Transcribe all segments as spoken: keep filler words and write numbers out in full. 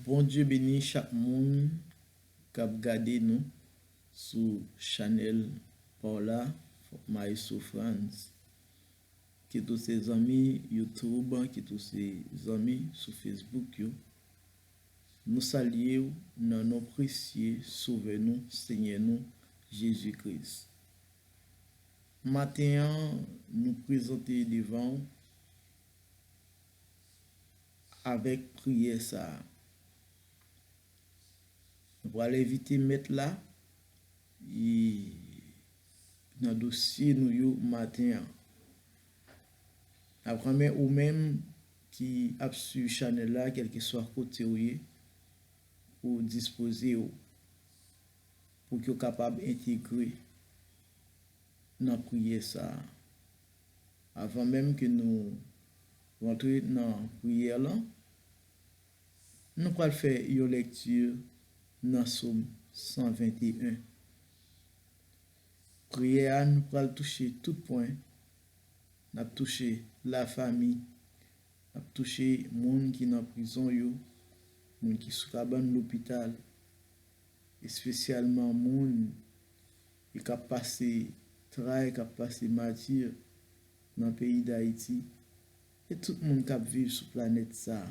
Bondye beni chak moun k ap gade nou sou chanèl pa w la, Maestro Frantz. Kit ou se zanmi YouTube, kit ou se zanmi sou Facebook yo, nou salye w nan non presye Sovè nou, Senyè nou, Jezi Kris. Maten an, nou prezante devan w avèk priyè sa a. Nou pral envite Mèt la, e, nan dosye nou yo maten an. N ap renmen ou menm ki ap swiv chanèl la, kèlkeswa kote w ye, pou w dispoze w, pou ke w kapab entegre nan priyè sa a. Avan menm ke nou rantre nan priyè lan, nou pral fè yon lèkti nan Sòm san venteyen. Priyè a, nou pral touche tout pwen. N ap touche lafanmi, n ap touche moun ki nan prizon yo, moun ki sou kabann lopital, espesyalman moun ki ap pase tray, k ap pase mati nan peyi Dayiti, e tout moun k ap viv sou planèt sa a.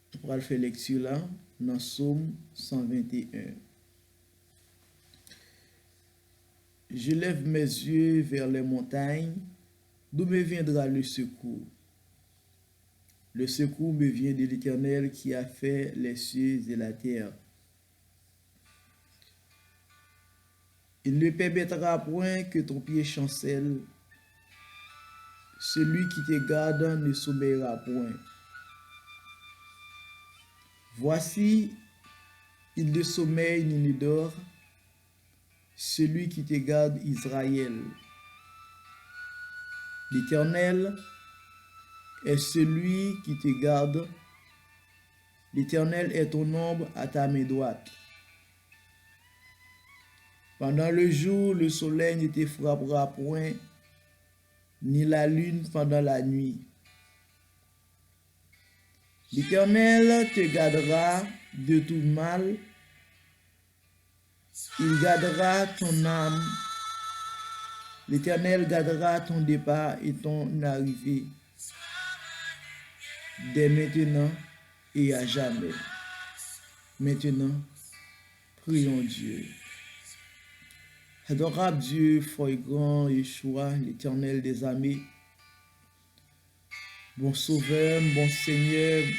Nou pral fè lèkti la nan Sòm san venteyen. Je lève mes yeux vers les montagnes, d'où me viendra le secours? Le secours me vient de l'Éternel qui a fait les cieux et la terre. Il ne permettra point que ton pied chancelle. Celui qui te garde ne sommeillera point. Voici, il ne sommeille ni ne dort, celui qui te garde, Israël. L'Éternel est celui qui te garde. L'Éternel est ton ombre à ta main droite. Pendant le jour, le soleil ne te frappera point, ni la lune pendant la nuit. L'Éternel te gardera de tout mal, il gardera ton âme. L'Éternel gardera ton départ et ton arrivée, dès maintenant et à jamais. Maintenant, prions Dieu. Adorable Dieu, fort et grand, Yeshua, l'Éternel des armées, bon Sovè m, bon Senyè m,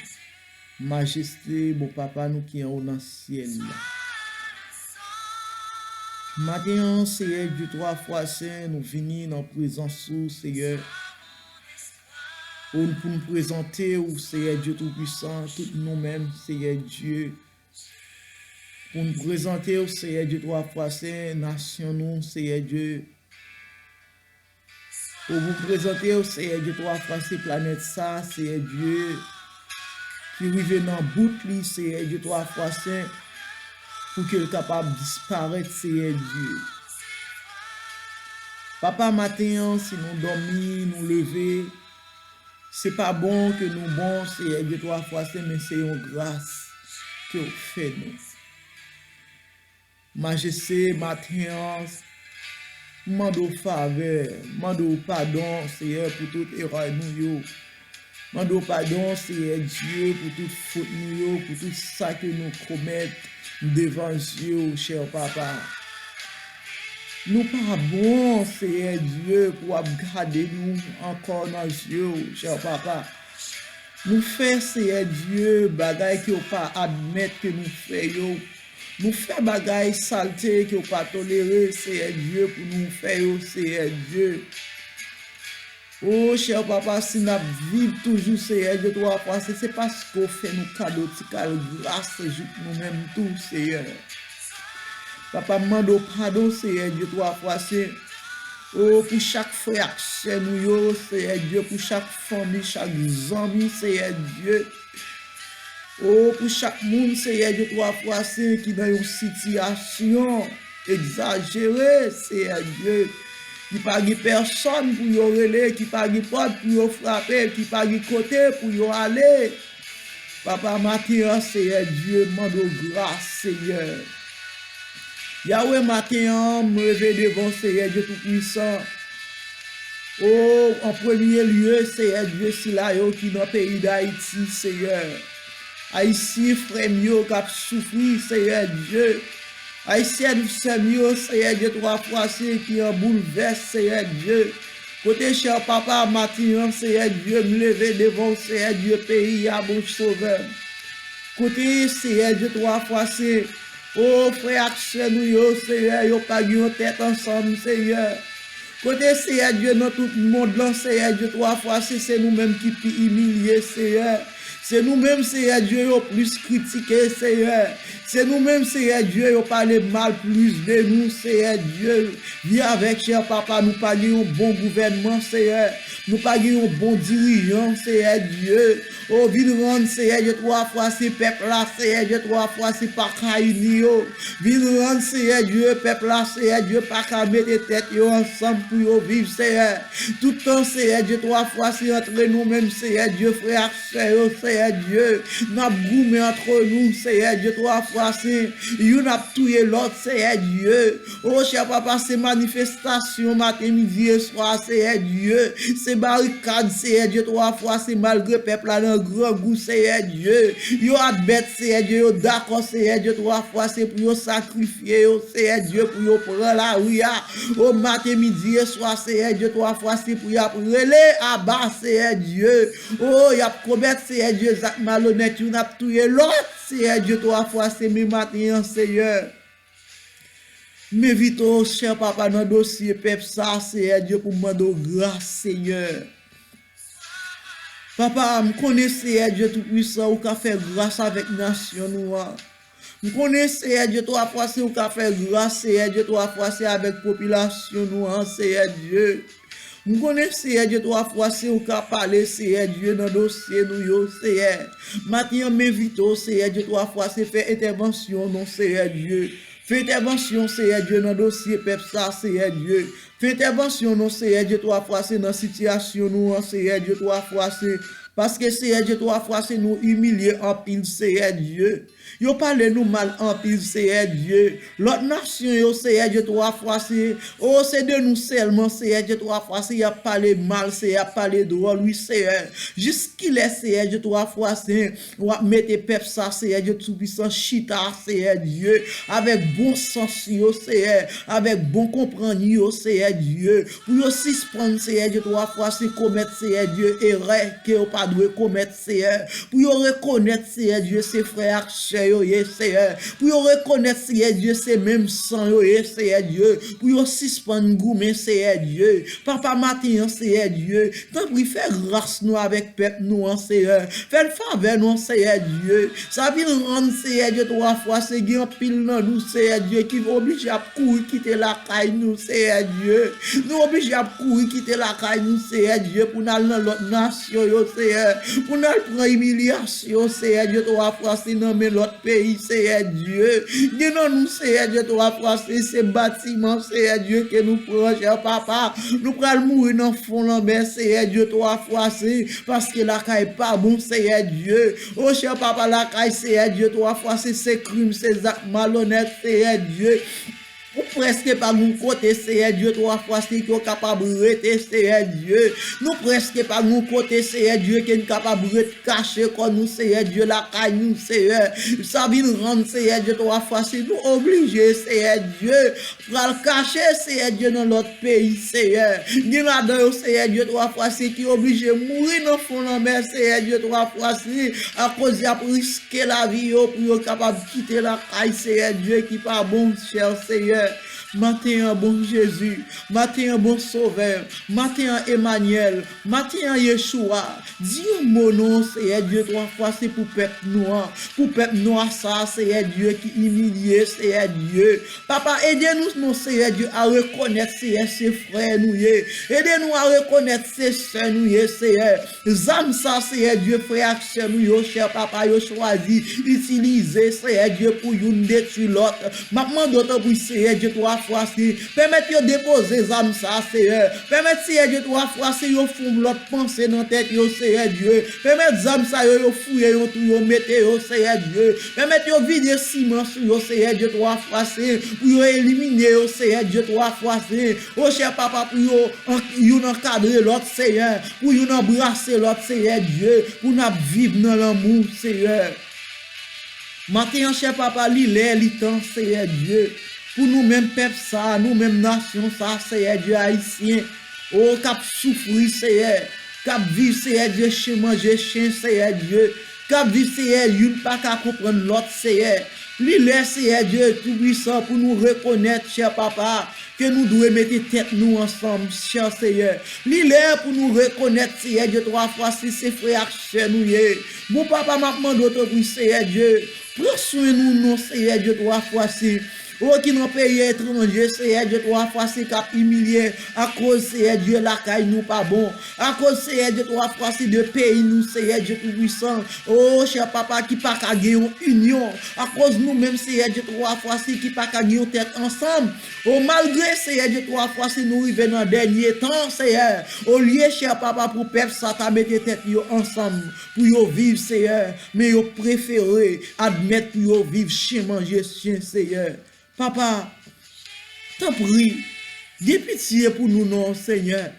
Majeste, bon Papa nou ki anwo nan syèl la. Maten an, Seyè Dye twa fwa sen, nou vini nan prezans ou, Seyè. Pou n, pou n prezante w, Seyè Dye Toupisan, tout nou menm, Seyè Dye. Pou n prezante w, Seyè Dye twa fwa sen, nasyon nou, Seyè Dye. Pou, pou n prezante w, Seyè Dye twa fwa sen, planèt sa, Seyè Dye, ki rive nan bout li, Seyè Dye twa fwa sen, pou ke l kapab disparèt, Seyè Dye. Papa, maten an, si nou dòmi, nou leve, se pa bon ke nou bon, Seyè Dye twa fwa sen, men se yon gras ke w fè nou. Majeste, maten an, m mande w favè, m mande w padon, Seyè, pou tout erè nou yo. M mande w padon, Seyè Dye, pou tout fot nou yo, pou tout sa ke nou komèt devan zye w, chè Papa. Nou pa bon, Seyè Dye, pou w ap gade nou ankò nan zye w, chè Papa. Nou fè, Seyè Dye, bagay ke w pa admèt ke nou fè yo. Nou fè bagay salte ke w pa tolere, Seyè Dye, pou nou fè yo, Seyè Dye. O, chè Papa, si n ap viv toujou, Seyè Dye twa fwa sen, se paske w fè nou kado ti kal gras jouk nou menm tou, Seyè. Papa, m mande w padon, Seyè Dye twa fwa sen. O, pou chak frè ak sè nou yo, Seyè Dye, pou chak fanmi, chak zanmi, Seyè Dye. O, pou chak moun, Seyè Dye twa fwa sen, ki nan yon sitiyasyon egzajere, Seyè Dye, ki pa gen pèsòn pou yo rele, ki pa gen pòt pou yo frape, ki pa gen kote pou yo ale. Papa, maten an, Seyè Dye, m mande w gras, Seyè. Yawe, maten an, m leve devan w, Seyè Dye Toupwisan. O, an premye lye, Seyè Dye, sila yo ki nan peyi Dayiti, Seyè. Ayisyen frè m yo k ap soufri, Seyè Dye. Ayisyèn sè m yo, Seyè Dye, twa fwa sen, ki an boulvès, Seyè Dye. Kote chè papa maten an, Seyè Dye, m leve devan w, Seyè Dye, peyi a, bon Sovè. Kote, Seyè Dye, twa fwa sen, o, frè ak sè nou yo, Seyè, yo pa gen yon tèt ansanm, Seyè. Kote, Seyè Dye, nan tout mond lan, Seyè Dye, twa fwa sen, se nou menm ki pi imilye, Seyè. Se nou menm, Seyè Dye, yo plis kritike, Seyè. Se nou menm, Seyè Dye, yo pale mal plis de nou, Seyè Dye. Vi avèk chè papa, nou pa gen yon bon gouvènman, Seyè. Nou pa gen yon bon dirijan, Seyè Dye. O, vin rann, Seyè Dye, twa fwa sen, pèp la, Seyè Dye, twa fwa sen, pa ka ini yo. Vin rann, Seyè Dye, pèp la, Seyè Dye, pa ka mete tèt yo ansanm pou yo viv, Seyè. Tout tan, Seyè Dye, twa fwa sen, antre nou menm, Seyè Dye, frè ak sè yo, Seyè Dye, n ap goumen antre nou, Seyè Dye, twa fwa sen, youn ap touye lòt, Seyè Dye. O, chè papa, se manifestasyon maten, midi e swa, Seyè Dye. Se barikad, Seyè Dye, twa fwa sen, malgre pèp la nan grangou, Seyè Dye. Yo ap bèt, Seyè Dye, yo dakò, Seyè Dye, twa fwa sen, pou yo sakrifye yo, Seyè Dye, pou yo pran lari a. O, maten, midi e swa, Seyè Dye, twa fwa sen, pou y ap rele aba, Seyè Dye. O, y ap komèt, Seyè Dye, zak malonèt, youn ap touye lòt, Seyè Dye, twa fwa sen, men maten an, Seyè. M envite w, chè papa, nan dosye pèp sa, Seyè Dye, pou m mande w gras, Seyè. Papa, m konnen, Seyè Dye Toupwisan, ou ka fè gras avèk nasyon nou an. M konnen, Seyè Dye, twa fwa sen, ou ka fè gras, Seyè Dye, twa fwa sen, avèk popilasyon nou an, Seyè Dye. M konnen, Seyè Dye, twa fwa sen, ou ka pale, Seyè Dye, nan dosye nou yo, Seyè. Maten an, m envite w, Seyè Dye, twa fwa sen, fè entèvansyon non, Seyè Dye. Fè entèvansyon, Seyè Dye, nan dosye pèp sa, Seyè Dye. Fè entèvansyon non, Seyè Dye, twa fwa sen, nan sitiyasyon nou an, Seyè Dye, twa fwa sen. Paske, Seyè Dye, twa fwa sen, nou imilye anpil, Seyè Dye. Yo pale nou mal anpil, Seyè Dye. Lòt nasyon yo, Seyè Dye, twa fwa sen, o, se de nou sèlman, Seyè Dye, twa fwa sen, y ap pale mal, Seyè, y ap pale dwòl, wi, Seyè. Jiskilè, Seyè Dye, twa fwa sen, w ap mete pèp sa, Seyè Dye Toupwisan, chita, Seyè Dye, avèk bon sans yo, Seyè, avèk bon konprann yo, Seyè Dye, pou yo sispann, Seyè Dye, twa fwa sen, komèt, Seyè Dye, erè ke yo pa dwe komèt, Seyè, pou yo rekonèt, Seyè Dye, se frè ak sè yo ye, Seyè, pou yo rekonèt, Seyè Dye, se menm san yo ye, Seyè Dye, pou yo sispann goumen, Seyè Dye. Papa, maten an, Seyè Dye, tanpri, fè gras nou avèk pèp nou an, Seyè. Fè l favè nou an, Seyè Dye. Sa vin rann, Seyè Dye, twa fwa sen, gen anpil nan nou, Seyè Dye, ki oblije ap kouri kite lakay nou, Seyè Dye. Nou oblije ap kouri kite lakay nou, Seyè Dye, pou n al nan lòt nasyon yo, Seyè. Pou n al pran imilyasyon, Seyè Dye, twa fwa sen, nan men lòt peyi, Seyè Dye. Gen nan nou, Seyè Dye, twa fwa sen, se batiman, Seyè Dye, ke nou pran, chè papa. Nou pral mouri nan fon lanmè, Seyè Dye, twa fwa sen, paske lakay pa bon, Seyè Dye. O, chè papa, lakay, Seyè Dye, twa fwa sen, se krim, se zak malonèt, Seyè Dye. Nou prèske pa gen yon kote, Seyè Dye, twa fwa sen, ke w kapab rete, Seyè Dye. Nou prèske pa gen yon kote, Seyè Dye, ke n kapab ret kache kò nou, Seyè Dye, lakay nou, Seyè. Sa vin rann, Seyè Dye, twa fwa sen, nou oblije, Seyè Dye, pral kache, Seyè Dye, nan lòt peyi, Seyè. Gen ladan yo, Seyè Dye, twa fwa sen, ki oblije mouri nan fon lanmè, Seyè Dye, twa fwa sen, akoz y ap riske lavi yo pou yo kapab kite lakay, Seyè Dye, ki pa bon, chè Seyè. Maten an, bon Jezi, maten an, bon Sovè, maten an, Emanyèl, maten an, Yechoua, di yon mo non, Seyè Dye, twa fwa sen, pou pèp nou an, pou pèp nwa sa, Seyè Dye, ki imilye, Seyè Dye. Papa, ede nou non, Seyè Dye, a rekonèt, Seyè, se frè nou ye. Ede nou a rekonèt se sè nou ye, Seyè. Zam sa, Seyè Dye, frè ak sè nou yo, chè papa, yo chwazi itilize, Seyè Dye, pou youn detwi lòt. M ap mande w, tanpri, Seyè Dye, twa fwa sen. Pèmèt yo depoze zam sa, Seyè. Pèmèt, Seyè Dye, twa fwa sen, yo fè yon lòt panse nan tèt yo, Seyè Dye. Pèmèt zam sa yo, yo fouye yon twou, yo mete yo, Seyè Dye. Pèmèt yo vide siman sou yo, Seyè Dye, twa fwa sen, pou yo elimine yo, Seyè Dye, twa fwa sen. O chè papa, pou yo an-, youn ankadre lòt, Seyè, pou youn anbrase lòt, Seyè Dye, pou n ap viv nan lanmou, Seyè. Maten an, chè papa, li lè, li tan, Seyè Dye, pou nou menm pèp sa, nou menm nasyon sa, Seyè Dye, ayisyen, o, k ap soufri, Seyè, k ap viv, Seyè Dye, chen manje chen, Seyè Dye, k ap viv, Seyè, youn pa ka konprann lòt, Seyè. Li lè, Seyè Dye Toupisan, pou nou rekonèt, chè papa, ke nou dwe mete tèt nou ansanm, chè Seyè. Li lè pou nou rekonèt, Seyè Dye, twa fwa sen, se frè ak sè nou ye. Bon papa, m ap mande w tanpri, Seyè Dye, pran swen nou non, Seyè Dye, twa fwa sen. O ki nan peyi etranje, Seyè Dye, twa fwa sen, k ap imilye akoz, Seyè Dye, lakay nou pa bon. Akoz, Seyè Dye, twa fwa sen, de peyi nou, Seyè Dye Toupisan. O chè papa, ki pa ka gen yon inyon. Akoz nou menm, Seyè Dye, twa fwa sen, ki pa ka gen yon tèt ansanm. O malgre, Seyè Dye, twa fwa sen, nou rive nan dènye tan, Seyè. Olye, chè papa, pou pèp sa ta mete tèt yo ansanm pou yo viv, Seyè, men yo prefere admèt pou yo viv chen manje chen, Seyè. Papa, tanpri, gen pitye pou nou non, Senyè.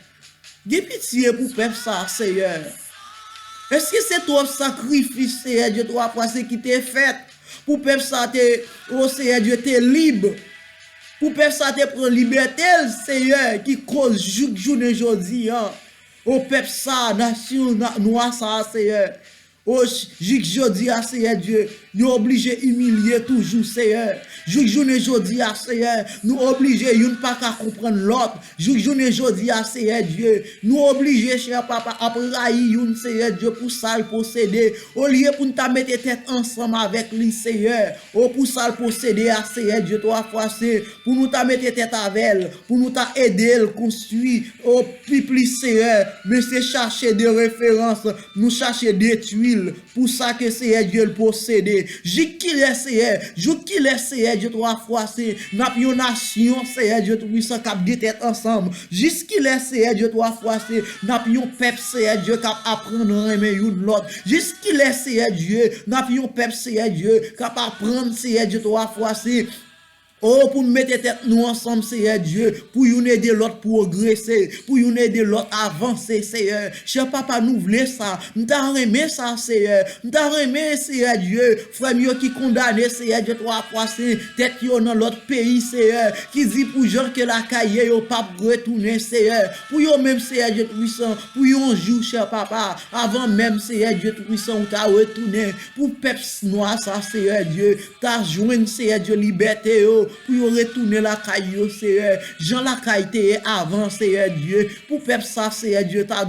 Gen pitye pou pèp sa, Seyè. Èske se twòp sakrifis, Seyè Dye, twa fwa sen, ki te fèt pou pèp sa te, o Seyè Dye, te lib? Pou pèp sa te pran libète l, Seyè, ki koz jouk jounen jodi a, o pèp sa, nasyon na-, nwa sa, Seyè, o j-, jouk jodi a, Seyè Dye, yo oblije imilye toujou, Seyè. Jouk jounen jodi a, Seyè, nou oblije, youn pa ka konprann lòt. Jouk jounen jodi a, Seyè Dye, nou oblije, chè papa, ap rayi youn, Seyè Dye, pou sa l posede. Olye pou n ta mete tèt ansanm avèk li, Seyè, o pou sa l posede a, Seyè Dye, twa fwa sen, pou nou ta mete tèt avè l, pou nou ta ede l konstwi, o pi plis, Seyè, men se chache de referans, nou chache detwi l, pou sa ke Seyè Dye l posede. Jik kilè, Seyè, jouk kilè, Seyè Dye, twa fwa sen, n ap yon nasyon, Seyè Dye Toupisan, k ap gen tèt ansanm? Jiskilè, Seyè Dye, twa fwa sen, n ap yon pèp, Seyè Dye, k ap aprann renmen youn lòt? Jiskilè, Seyè Dye, n ap yon pèp, Seyè Dye, k ap aprann, Seyè Dye, twa fwa sen, o, pou n mete tèt nou ansanm, Seyè Dye, pou youn ede lòt pwogrese, pou youn ede lòt avanse, Seyè. Chè papa, nou vle sa. M ta renmen sa, Seyè. M ta renmen, Seyè Dye, frè m yo ki kondane, Seyè Dye, twa fwa sen, tèt yo nan lòt peyi, Seyè, ki di pou jan ke lakay ye, yo p ap retounen, Seyè. Pou yo menm, Seyè Dye Toupisan, pou yon jou, chè papa, avan menm, Seyè Dye Toupisan, ou ta retounen, pou pèp s-, nwa sa, Seyè Dye, ta jwenn, Seyè Dye, libète yo, pou yo retounen lakay yo, Seyè, jan lakay te ye avan, Seyè Dye, pou pèp sa, Seyè Dye, ta,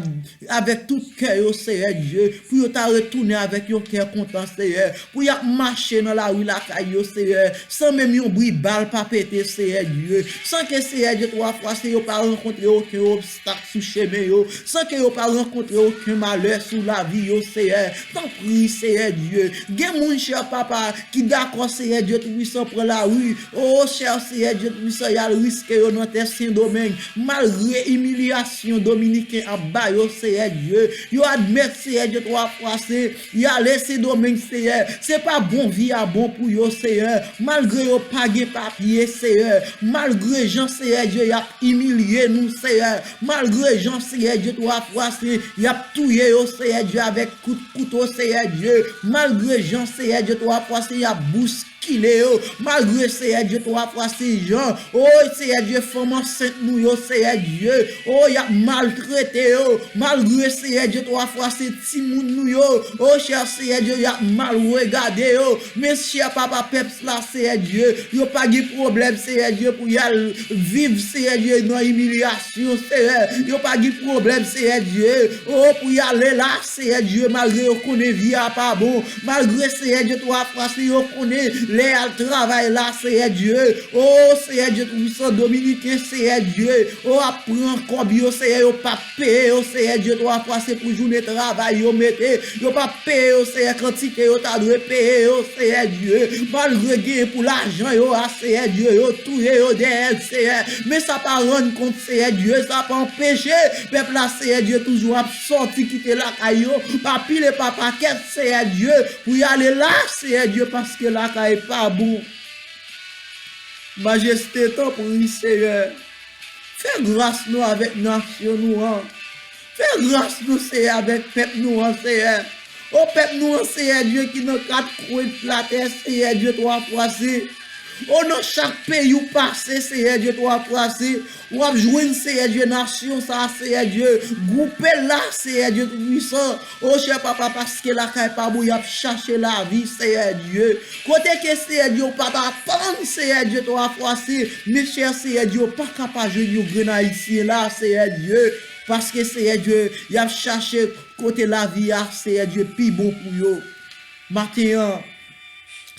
avèk tout kè yo, Seyè Dye, pou yo ta retounen avèk yon kè kontan, Seyè, pou y ap mache nan lari lakay yo, Seyè, san menm yon bri bal pa pete, Seyè Dye, san ke, Seyè Dye, twa fwa sen, yo pa rankontre okenn obstak sou chemen yo, san ke yo pa rankontre okenn malè sou lavi yo, Seyè. Tanpri, Seyè Dye, gen moun, chè papa, ki dakò, Seyè Dye Toupisan, pran lari, o, chè Seyè Dye Toupisan, y al riske yo nan tè Sendomeng, malgre imilyasyon dominiken ap ba yo, Seyè Dye, yo admèt, Seyè Dye, twa fwa sen, y ale Sendomeng, Seyè, se pa bon vi a bon pou yo, Seyè, malgre yo pa gen papye, Seyè, malgre jan, Seyè Dye, y ap imilye nou, Seyè, malgre jan, Seyè Dye, twa fwa sen, y ap touye yo, Seyè Dye, avèk kout kouto, Seyè Dye, malgre jan, Seyè Dye, twa fwa sen, y ap bous kile yo, malgre, Seyè Dye, twa fwa sen, jan, o, Seyè Dye, fanm ansent nou yo, Seyè Dye, o, y ap maltrete yo, malgre, Seyè Dye, twa fwa sen, timoun nou yo, o, chè Seyè Dye, y ap mal regade yo, men, chè papa, pèp la, Seyè Dye, yo pa gen pwoblèm, Seyè Dye, pou y al viv, Seyè Dye, nan imilyasyon, Seyè, yo pa gen pwoblèm, Seyè Dye, o, pou y ale la, Seyè Dye, malgre yo konnen vi a pa bon, malgre, Seyè Dye, twa fwa sen, yo konnen lè y al travay la, Seyè Dye. O, Seyè Dye Toupisan, Dominiken, Seyè Dye, o, ap pran kòb yo, Seyè, yo p ap peye yo, Seyè Dye, twa fwa se pou jounen travay yo mete, yo p ap peye yo, Seyè, kantite yo ta dwe peye yo, Seyè Dye. Malgre genyen pou lajan yo a, Seyè Dye, yo touye yo dèyè, Seyè. Men sa pa rann kont, Seyè Dye, sa pa anpeche pèp la, Seyè Dye, toujou ap sòti kite lakay yo, pa pile pa pakèt, Seyè Dye, pou y ale la, Seyè Dye, paske lakay pa bon. Majeste, tanpri, Seyè, fè gras nou avèk nasyon nou an. Fè gras nou, Seyè, avèk pèp nou an, Seyè. O pèp nou an, Seyè Dye, ki nan kat kwen latè, Seyè Dye, twa fwa se. O nan chak peyi w pase, Seyè Dye, twa fwa se. W ap jwenn, Seyè Dye, nasyon sa a, Seyè Dye. Gwoupe la, Seyè Dye Toupisan. O chè papa, paske lakay pa bon, y ap chache lavi, Seyè Dye. Kote ke, Seyè Dye, w pa t atann, Seyè Dye, twa fwa se. Men chè Seyè Dye, w pa ka pa jwenn yon grenn Ayisyen la, Seyè Dye. Paske, Seyè Dye, y ap chache kote lavi a, Seyè Dye, pi bon pou yo. Maten an,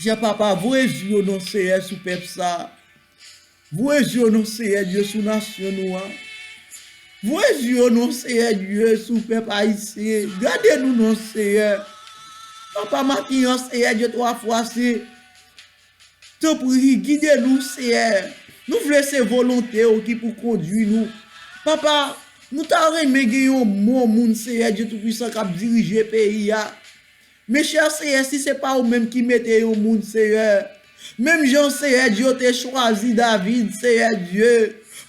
chè papa, voye zye w non, Seyè, sou pèp sa a. Voye zye w non, Seyè Dye, sou nasyon nou an. Voye zye w non, Seyè Dye, sou pèp ayisyen. Gade nou non, Seyè. Papa, maten an, Seyè Dye, twa fwa se. Tanpri, gide nou, Seyè. Nou vle se volonte w ki pou kondui nou. Papa, nou ta renmen gen yon bon moun, Seyè Dye Toupisan, k ap dirije peyi a. Men chè Seyè, si se pa ou menm ki mete yon moun, Seyè, menm jan, Seyè Dye, w te chwazi David, Seyè Dye,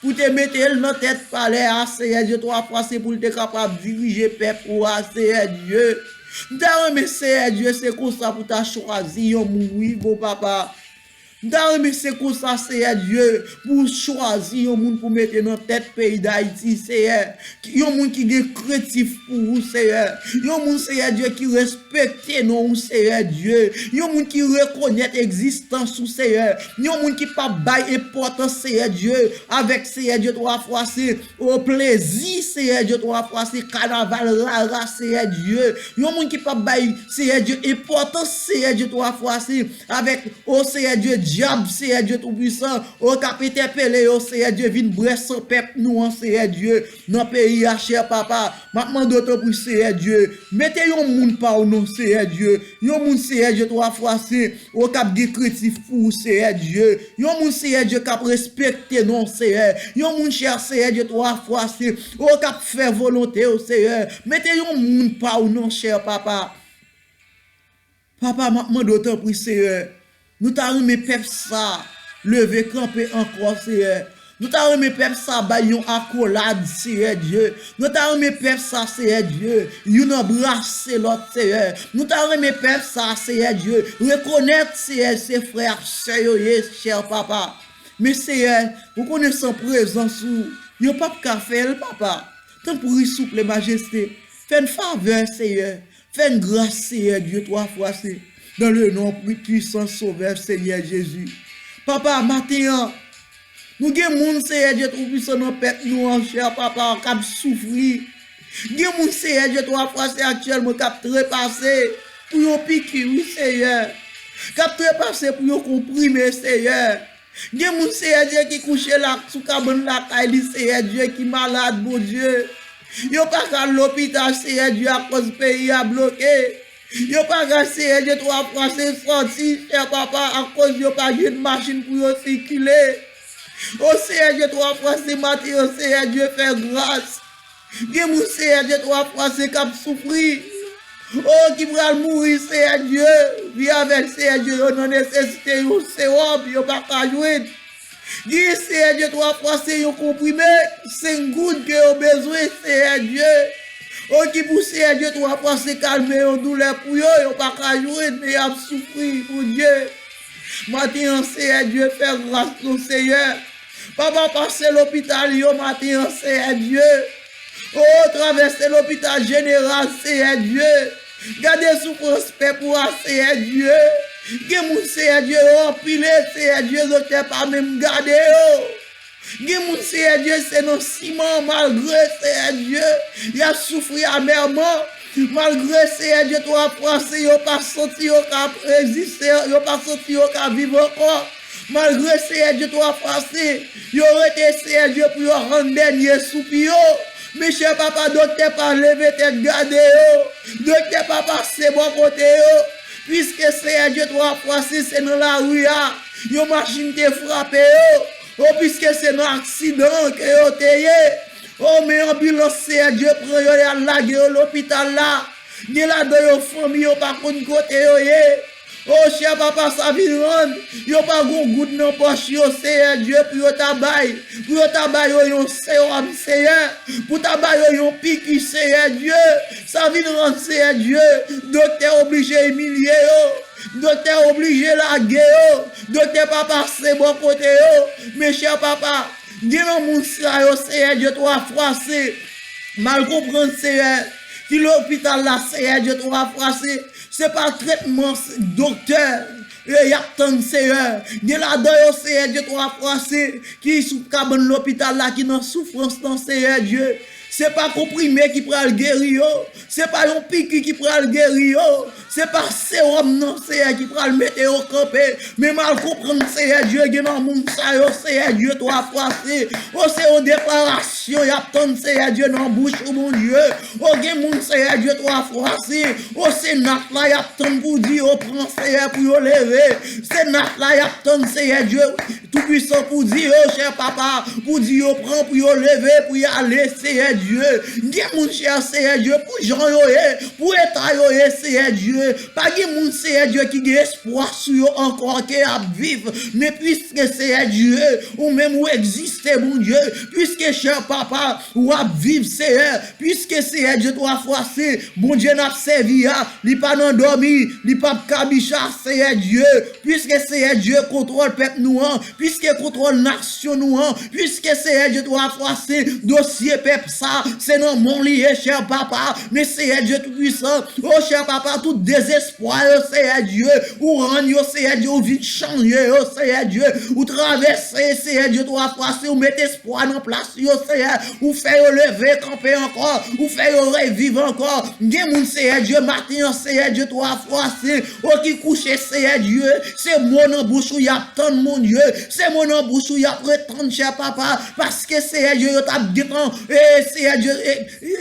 pou te mete l nan tèt palè a, Seyè Dye, twa fwa se pou l te kapab dirije pèp ou a, Seyè Dye. M ta renmen, Seyè Dye, se konsa pou ta chwazi yon moun, wi, bon papa. M ta renmen se konsa, Seyè Dye, pou w chwazi yon moun pou mete nan tèt peyi Dayiti, Seyè. Yon moun ki gen krentif pou ou, Seyè. Yon moun, Seyè Dye, ki respekte non ou, Seyè Dye. Yon moun ki rekonèt egzistans ou, Seyè. Yon moun ki p ap bay enpòtans, Seyè Dye, avèk, Seyè Dye, twa fwa se, o plezi, Seyè Dye, twa fwa se, kanaval rara, Seyè Dye. Yon moun ki p ap bay, Seyè Dye, enpòtans, Seyè Dye, twa fwa se, avèk, o Seyè Dye, dyab, Seyè Dye Toupisan, o k ap entèpele yo, Seyè Dye, vin bwè san pèp nou an, Seyè Dye, nan peyi a, chè papa. M ap mande w tanpri, Seyè Dye, mete yon moun pa w non, Seyè Dye, yon moun, Seyè Dye, twa fwa se, o k ap gen krentif pou ou, Seyè Dye, yon moun, Seyè Dye, k ap respekte non, Seyè, yon moun, chè Seyè Dye, twa fwa se, o k ap fè volonte w, Seyè, mete yon moun pa w non, chè papa. Papa, m ap mande w tanpri, Seyè, nou ta renmen pèp sa leve kanpe ankò, Seyè. Nou ta renmen pèp sa bay yon akolad, Seyè Dye. Nou ta renmen pèp sa, Seyè Dye, youn anbrase lòt, Seyè. Nou ta renmen pèp sa, Seyè Dye, rekonèt, Seyè, se frè ak sè yo ye, chè papa. Men, Seyè, ou konnen san prezans ou, yo p ap ka fè l, papa. Tanpri, souple, Majeste, fè n favè, Seyè. Fè n gras, Seyè Dye, twa fwa se, dans le nom pwi-, puissant Sauveur, Seigneur Jésus. Papa, maten an, nou gen moun, Seyè Dye Toupisan, nan pèp nou an, chè papa, k ap soufri. Gen moun, Seyè Dye, twa fwa se, aktyèlman, k ap trepase pou yon piki, wi, Seyè. K ap trepase pou yon konprime, Seyè. Gen moun, Seyè Dye, ki kouche la sou kabann lakay li, Seyè Dye, ki malad, Bondye. Yo pa ka al lopital, Seyè Dye, akoz peyi a bloke. Yo pa ka, Seyè Dye, twa fwa se, sòti, chè papa, akoz yo pa jwenn machin pou yo sikile. O Seyè Dye, twa fwa se, maten an, Seyè Dye, fè gras. Gen moun, Seyè Dye, twa fwa se, k ap soufri. O, ki pral mouri, Seyè Dye. Wi, avèk, Seyè Dye, yo nan nesesite yon sewòm, yo pa ka jwenn. Gen, Seyè Dye, twa fwa se, yon konprime, senk goud ke yo bezwen, Seyè Dye. O, ki pou, Seyè Dye, twa fwa se, kalme yon doulè pou yo, yo pa ka jwenn, men y ap soufri, Bondye. Maten an, Seyè Dye, fè gras non, Seyè. Papa, pase lopital yo maten an, Seyè Dye. O, travèse lopital jeneral, Seyè Dye. Gade soufrans pèp ou a, Seyè Dye. Gen moun, Seyè Dye, yo anpile, Seyè Dye, doktè pa menm gade yo. Gen moun, Seyè Dye, se nan siman, malgre, Seyè Dye, y ap soufri amèman. Malgre, Seyè Dye, twa fwa sen, yo pa santi yo ka reziste, yo pa santi yo ka viv ankò. Malgre, Seyè Dye, twa fwa sen, yo rete, Seyè Dye, pou yo rann dènye soupi yo. Men chè papa, doktè pa leve tèt gade yo. Doktè pa pase bò kote yo. Piske, Seyè Dye, twa fwa sen, se nan lari a yon machin te frape yo. O, piske se nan aksidan ke yo te ye. O, men anbilans, Seyè Dye, pran yo, y al lage yo lopital la. Gen ladan yo fanmi yo pa konn kote yo ye. O, chè papa, sa vin rann yo pa gon goud nan pòch yo, Seyè Dye, pou yo ta bay, pou yo ta bay yo yon sewòm, Seyè, pou ta bay yo yon piki, Seyè Dye. Sa vin rann, Seyè Dye, doktè oblije imilye yo. Doktè oblije lage yo. Doktè pa pase bò kote yo. Men chè papa, gen nan moun sa yo, Seyè Dye, twa fwa sen, mal konprann, Seyè, ki lopital la, Seyè Dye, twa fwa sen, se pa tretman, doktè, e, y ap tann, Seyè. Gen ladan yo, Seyè Dye, twa fwa sen, ki sou kabann lopital la, ki nan soufrans nan, Seyè Dye. Se pa konprime ki pral geri yo. Se pa yon piki ki pral geri yo. Se pa sewòm nan, Seyè, ki pral mete yo kanpe. Men mal konprann, Seyè Dye, gen nan moun sa yo, Seyè Dye, twa fwa sen. O, se yon deklarasyon y ap tann, Seyè Dye, nan bouch ou, Bondye. O, gen moun, Seyè Dye, twa fwa sen. O, se nat la y ap tann pou di yo pran, Seyè, pou yo leve. Se nat la y ap tann, Seyè Dye, Toupwisan, pou di yo, chè papa, pou di yo pran, pou yo leve, pou y ale, Seyè Dye. Gen moun, chè Seyè Dye, pou jan yo ye, pou eta yo ye, Seyè Dye. Pa gen moun, Seyè Dye, ki gen espwa sou yo ankò, ke y ap viv. Men piske, Seyè Dye, ou menm ou egziste, Bondye, piske, chè papa, w ap viv, Seyè, piske, Seyè Dye, twa fwa sen, Bondye n ap sèvi a, li pa nan dòmi, li p ap kabicha, Seyè Dye. Piske, Seyè Dye, kontwòl pèp nou an, piske kontwòl nasyon nou an, piske, Seyè Dye, twa fwa sen, dosye pèp sa, se nan men w li ye, chè papa. Men, Seyè Dye Toupwisan, o chè papa, tout dezespwa yo, Seyè Dye, ou rann yo, Seyè Dye, ou vin chanje yo, Seyè Dye, ou travèse, Seyè Dye, twa fwa sen, ou mete espwa nan plas yo, Seyè, ou fè yo leve kanpe ankò, ou fè yo reviv ankò. Gen moun, Seyè Dye, maten an, Seyè Dye, twa fwa sen, o ki kouche, Seyè Dye, se mo nan bouch ou y ap tann, Bondye, se mo nan bouch ou y ap retann, chè papa, paske, Seyè Dye, yo t ap gentan, e, Seyè Dye, e,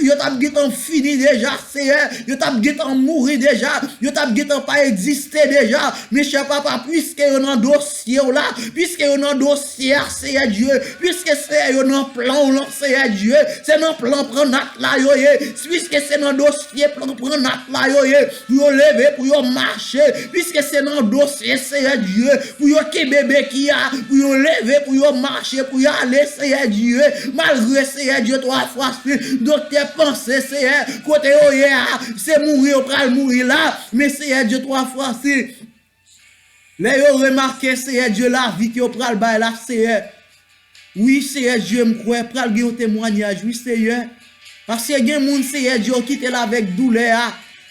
yo t ap gentan fini deja, Seyè, yo t ap gentan mouri deja, yo t ap gentan pa egziste deja. Men chè papa, piske yo nan dosye w la, piske yo nan dosye a, Seyè Dye, piske, Seyè, yo nan plan w lan, Seyè Dye, se nan plan pran nat la yo ye, piske se nan dosye plan pran nat la yo ye, pou yo leve, pou yo mache, piske se nan dosye, Seyè Dye, pou yo kenbe beki a, pou yo leve, pou yo mache, pou yo ale, Seyè Dye, malgre, Seyè Dye, twa fwa sen, doktè panse, Seyè, kote yo ye a, se mouri yo pral mouri la, men, Seyè Dye, twa fwa sen, lè yo remake, Seyè Dye, lavi ke yo pral bay la, Seyè, wi, Seyè Dye, m kwè pral gen yon temwanyaj, wi, Seyè. Paske gen moun, Seyè Dye, ou kite l avèk doulè a.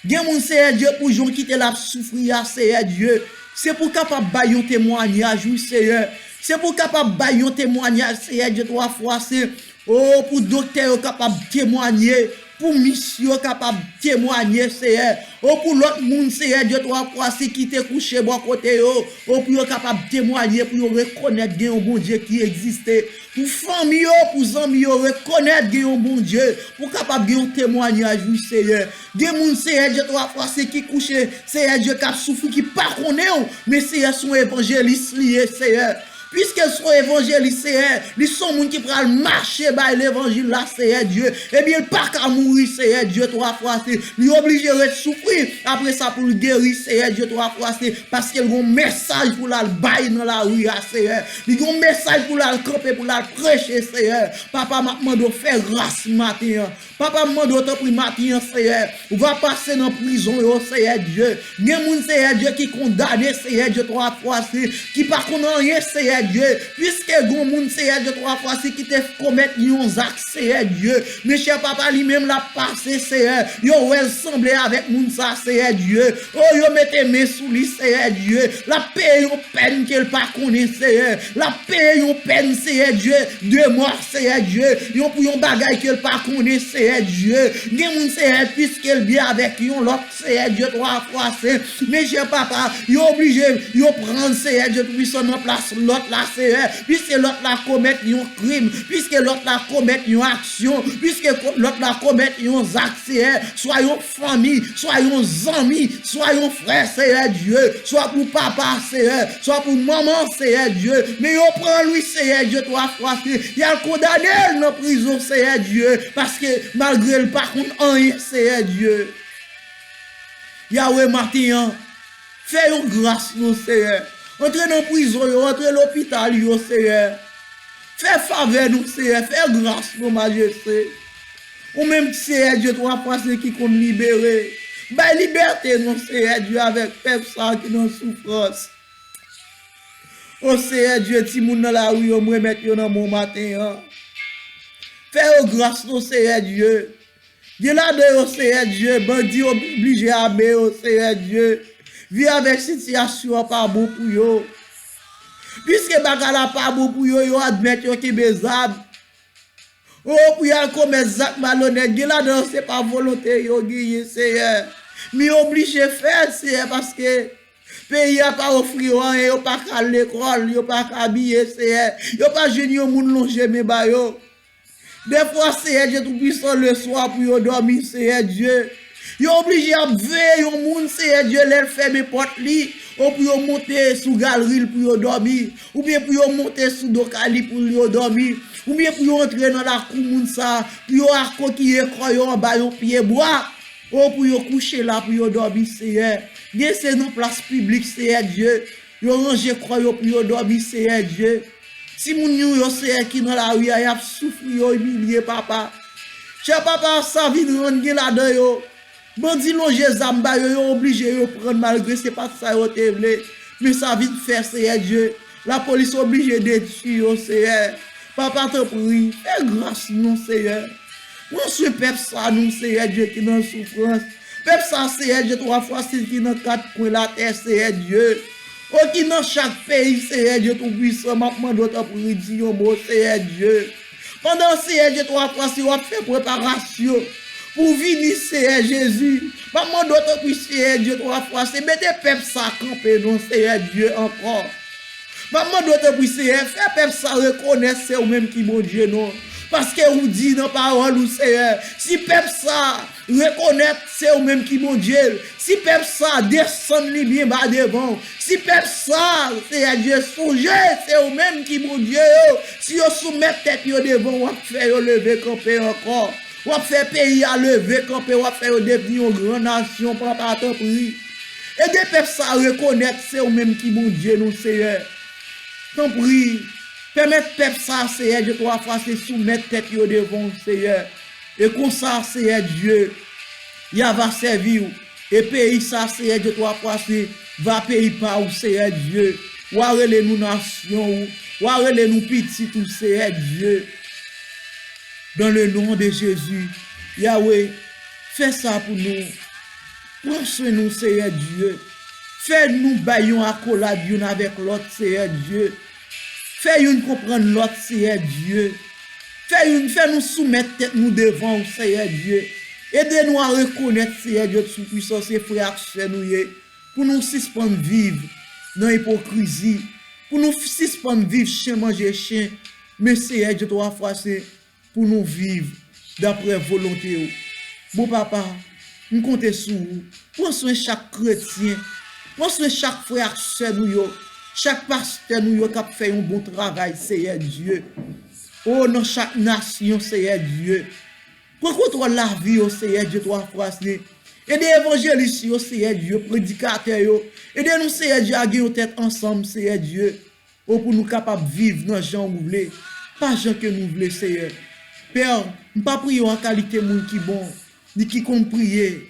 Gen moun, Seyè Dye, pou jan w kite l ap soufri a, Seyè Dye. Se pou w kapab bay yon temwanyaj, wi, Seyè. Se pou w kapab bay yon temwanyaj, Seyè Dye, twa fwa sen. O, pou doktè yo kapab temwanye, pou mis yo kapab temwanye, Seyè. O, pou lòt moun, Seyè Dye, twa fwa sen, ki te kouche bò kote yo. O, pou yo kapab temwanye, pou yo rekonèt gen yon Bondye ki egziste. Pou fanmi yo, pou zanmi yo, rekonèt gen yon Bondye. Pou kapab gen yon temwanyaj, wi, Seyè. Gen moun, Seyè Dye, twa fwa sen, ki kouche, Seyè Dye, k ap soufri, ki pa konnen w. Men, Seyè, se yon evanjelis li ye, Seyè. Piske l se yon evanjelis, Seyè, li se yon moun ki pral mache bay levanjil la, Seyè Dye. Ebyen, l pa ka mouri, Seyè Dye, twa fwa sen. Li oblije ret soufri. Apre sa, pou l geri, Seyè Dye, twa fwa sen. Paske l gon mesaj pou l al bay nan lari a, Seyè. Li gon mesaj pou l al kanpe, pou l al preche, Seyè. Papa, m ap mande w fè gras maten an. Papa, m mande w, tanpri, maten an, Seyè, ou va pase nan prizon yo, Seyè Dye. Gen moun, Seyè Dye, ki kondane, Seyè Dye, twa fwa sen, ki pa konn anyen, Seyè Dye, piske gon moun, Seyè Dye, twa fwa si ki te komèt yon zak, Seyè Dye. Men chè papa, li menm l ap pase, Seyè. Yo wè l sanble avèk moun sa, Seyè Dye. O, yo mete men sou li, Seyè Dye. L ap peye yon pèn ke l pa konnen, Seyè. L ap peye yon pèn, Seyè Dye, de mò, Seyè Dye. Yon, pou yon bagay ke l pa konnen, Seyè Dye. Gen moun, Seyè, piske l byen avèk yon lòt, Seyè Dye, twa fwa sen. Men chè papa, yo oblije, yo pran, Seyè Dye Toupisan, nan plas lòt la, Seyè. Piske lòt la komèt yon krim, piske lòt la komèt yon aksyon, piske ko-, lòt la komèt yon zak, Seyè, swa yon fanmi, swa yon zanmi, swa yon frè, Seyè Dye, swa pou papa, Seyè, swa pou manman, Seyè Dye. Men yo pran li, Seyè Dye, twa fwa sen, y al kondane l nan prizon, Seyè Dye, paske malgre l pa konn anyen, Seyè Dye. Yawe, maten an, fè yon gras non, Seyè. Antre nan prizon yo, antre lopital yo, Seyè. Fè favè non, Seyè, fè gras non, Majeste. Ou menm, Seyè Dye, twa fwa sen ki konn libere. Bay libète non, Seyè Dye, avèk pèp sa a ki nan soufrans. O Seyè Dye, timoun nan lari yo, m remèt yo nan men w maten an. Fè yo gras non, Seyè Dye. Gen ladan yo, Seyè Dye, bandi oblije ame yo, Seyè Dye. Vi avèk sitiyasyon an pa bon pou yo. Piske bagay la pa bon pou yo, yo admèt yo kenbe zam. O, pou y al komèt zak malonèt, gen ladan yo se pa volonte yo genyen, Seyè. Men yo oblije fè l, Seyè, paske peyi a pa ofri yo anyen, yo pa ka al lekòl, yo pa ka abiye, Seyè. Yo pa jwenn yon moun lonje men ba yo. Dèfwa, Seyè Dye Toupisan, leswa pou yo dòmi, Seyè Dye. Yo oblije ap veye yon moun, Seyè Dye, lè l fèmen pòt li, o pou yo monte sou galri l pou yo dòmi, oubyen pou yo monte sou do kay li pou yo dòmi, oubyen pou yo antre nan lakou moun sa, pou yo akokiye kò yo anba yon pye bwa, o pou yo kouche la pou yo dòmi, Seyè. Gen se nan plas piblik, Seyè Dye, yo ranje kò yo pou yo dòmi, Seyè Dye. Timoun nou yo, Seyè, ki nan lari a, y ap soufri, yo imilye, papa. Chè papa, sa vin rann gen ladan yo. Bandi lonje zam ba yo, yo oblije yo pran malgre se pa t sa yo te vle. Men sa vin fè, Seyè Dye, lapolis oblije detwi yo, Seyè. Papa, tanpri, fè gras non, Seyè. Pran swen pèp sa non, Seyè Dye, ki nan soufrans. Pèp sa, Seyè Dye, twa fwa sen ki nan kat kwen latè, Seyè Dye. O ki nan chak peyi, Seyè Dye Toupisan, m ap mande w tanpri di yon mo, Seyè Dye. Pandan, Seyè Dye, twa fwa sen w ap fè preparasyon pou vini, Seyè Jezi, m ap mande w tanpri, Seyè Dye, twa fwa sen mete pèp sa kanpe non, Seyè Dye, ankò. M ap mande w tanpri, Seyè, fè pèp sa rekonèt se ou menm ki Bondye non. Paske ou di nan pawòl ou, Seyè, si pèp sa rekonèt se ou menm ki Bondye l, si pèp sa desann li byen ba devan w, si pèp sa, Seyè Dye, sonje se ou menm ki Bondye yo, si yo soumèt tèt yo devan w, w ap fè yo leve kanpe ankò. W ap fè peyi a leve kanpe, w ap fè yo devni yon gran nasyon, papa, tanpri. Ede pèp sa a rekonèt se ou menm ki Bondye nou, Seyè. Tanpri, pèmèt pèp sa a, Seyè Dye, twa fwa sen soumèt tèt yo devan w, Seyè. E konsa, Seyè Dye, y a va sèvi w. E peyi sa, Seyè Dye, twa fwa sen va peyi pa w, Seyè Dye. W a rele nou nasyon w. W a rele nou pitit ou, Seyè Dye. Dans le nom de Jésus, Yahweh, fè sa pou nou. Pran swen nou, Seyè Dye. Fè nou bay yon akolad youn avèk lòt, Seyè Dye. Fè youn konprann lòt, Seyè Dye. Fè youn, fè nou soumèt tèt nou devan w, Seyè Dye. Ede nou a rekonèt, Seyè Dye Toupisan, se frè ak sè nou ye. Pou nou sispann viv nan ipokrizi. Pou nou sispann viv chen manje chen. Men, Seyè Dye, twa fwa sen pou nou viv daprè volonte w. Bon, Papa, m konte sou ou. Pran swen chak kretyen. Pran swen chak frè ak sè nou yo, chak pastè nou yo k ap fè yon bon travay, Seyè Dye. O, nan chak nasyon, Seyè Dye. Pran kontwòl lavi yo, Seyè Dye, twa fwa sen. Ede evanjelis yo, Seyè Dye, predikatè yo. Ede nou, Seyè Dye, a gen yon tèt ansanm, Seyè Dye. O, pou nou kapab viv nan jan ou vle, pa jan ke nou vle, Seyè. Pè, m pa priye w an kalite moun ki bon, ni ki konn priye,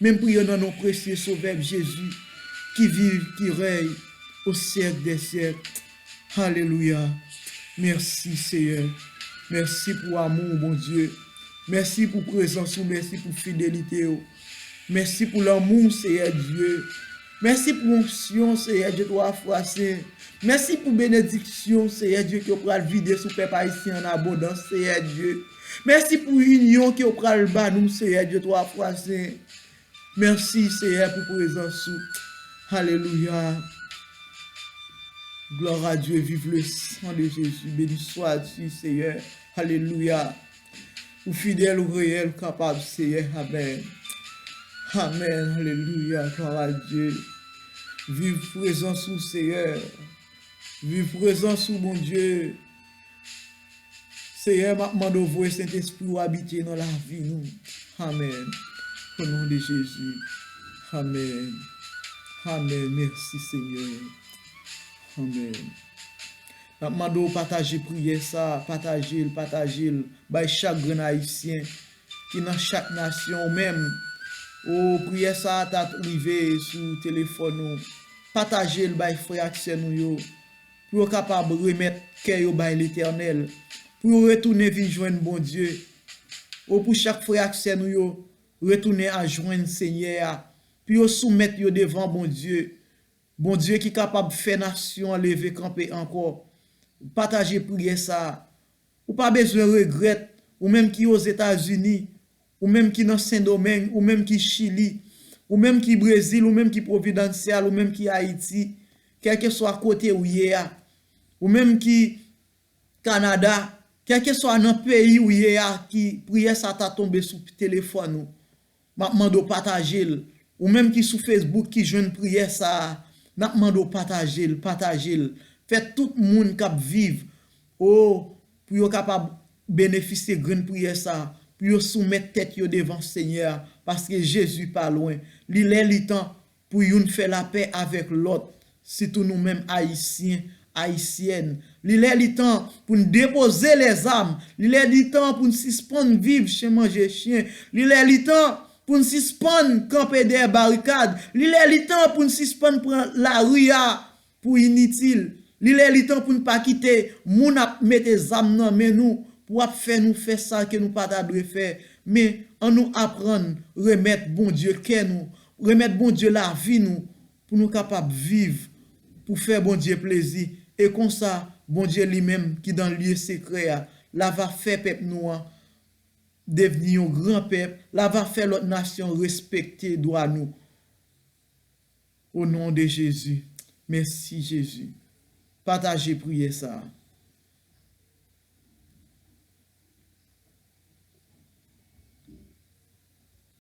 men m priye w nan non presye Sovè m Jezi, ki viv, ki rèy o syèk dè syèk. Alelouya. Mèsi, Seyè. Mèsi pou amou w, Bondye. Mèsi pou prezans ou, mèsi pou fidelite w. Mèsi pou lanmou w, Seyè Dye. Mèsi pou onksyon, Seyè Dye, twa fwa sen. Mèsi pou benediksyon, Seyè Dye, ke w pral vide sou pèp ayisyen an abondans, Seyè Dye. Mèsi pou inyon ke w pral ba nou, Seyè Dye, twa fwa sen. Mèsi, Seyè, pou prezans ou. Alelouya. Gloire à Dieu, vive le sang de Jésus. Béni sois-tu, Seyè. Alelouya. Ou fidèl, ou reyèl, ou kapab, Seyè. Amèn. Amèn. Alelouya. Gloire à Dieu. Viv prezans ou, Seyè. Viv prezans ou, Bondye. Seyè, m ap mande w voye Sentespri w abite nan lavi nou. Amèn. O non de Jezi. Amèn. Amèn. Mèsi, Senyè. Amèn. M ap mande w pataje priyè sa, pataje l, pataje l, bay chak grenn Ayisyen ki nan chak nasyon ou menm. O, priyè sa a ta rive sou telefòn ou. Pataje l bay frè ak sè nou yo, pou yo kapab remèt kè yo bay Letènèl, pou yo retounen vin jwenn Bondye. O, pou chak frè ak sè nou yo retounen a jwenn Senyè a, pou yo soumèt yo devan Bondye. Bondye ki kapab fè nasyon an leve kanpe ankò. Pataje priyè sa a. Ou pa bezwen regrèt, ou menm ki Ozetazini, ou menm ki nan Sendomeng, ou menm ki Chili, ou menm ki Brezil, ou menm ki Providencial, ou menm ki Ayiti, kèlkeswa kote ou ye a, ou menm ki Kanada, kèlkeswa nan peyi ou ye a, ki priyè sa ta tonbe sou telefòn ou. M ap mande w pataje l. Ou menm ki sou Facebook ki jwenn priyè sa a, n ap mande w pataje l, pataje l. Fè tout moun k ap viv, o, pou yo kapab benefisye grenn priyè sa a, pou yo soumèt tèt yo devan Senyè a, paske Jezi pa lwen. Li lè li tan pou youn fè lapè avèk lòt, sitou nou menm Ayisyen, Ayisyèn. Li lè li tan pou n depoze lèzam. Li lè li tan pou n sispann viv chen manje chen. Li lè li tan pou n sispann kanpe dèyè barikad. Li lè li tan pou n sispann pran lari a pou initil. Li lè li tan pou n pa kite moun ap mete zam nan men nou pou ap fè nou fè sa ke nou pa ta dwe fè. Men, ann nou aprann remèt Bondye kè nou, remèt Bondye lavi nou, pou nou kapab viv, pou fè Bondye plezi. E konsa, Bondye li menm ki dan lye sekrè a, l ava fè pèp nou an devni yon gran pèp, l ava fè lòt nasyon respekte dwa nou. O non de Jezi. Mèsi, Jezi. Pataje priyè sa a.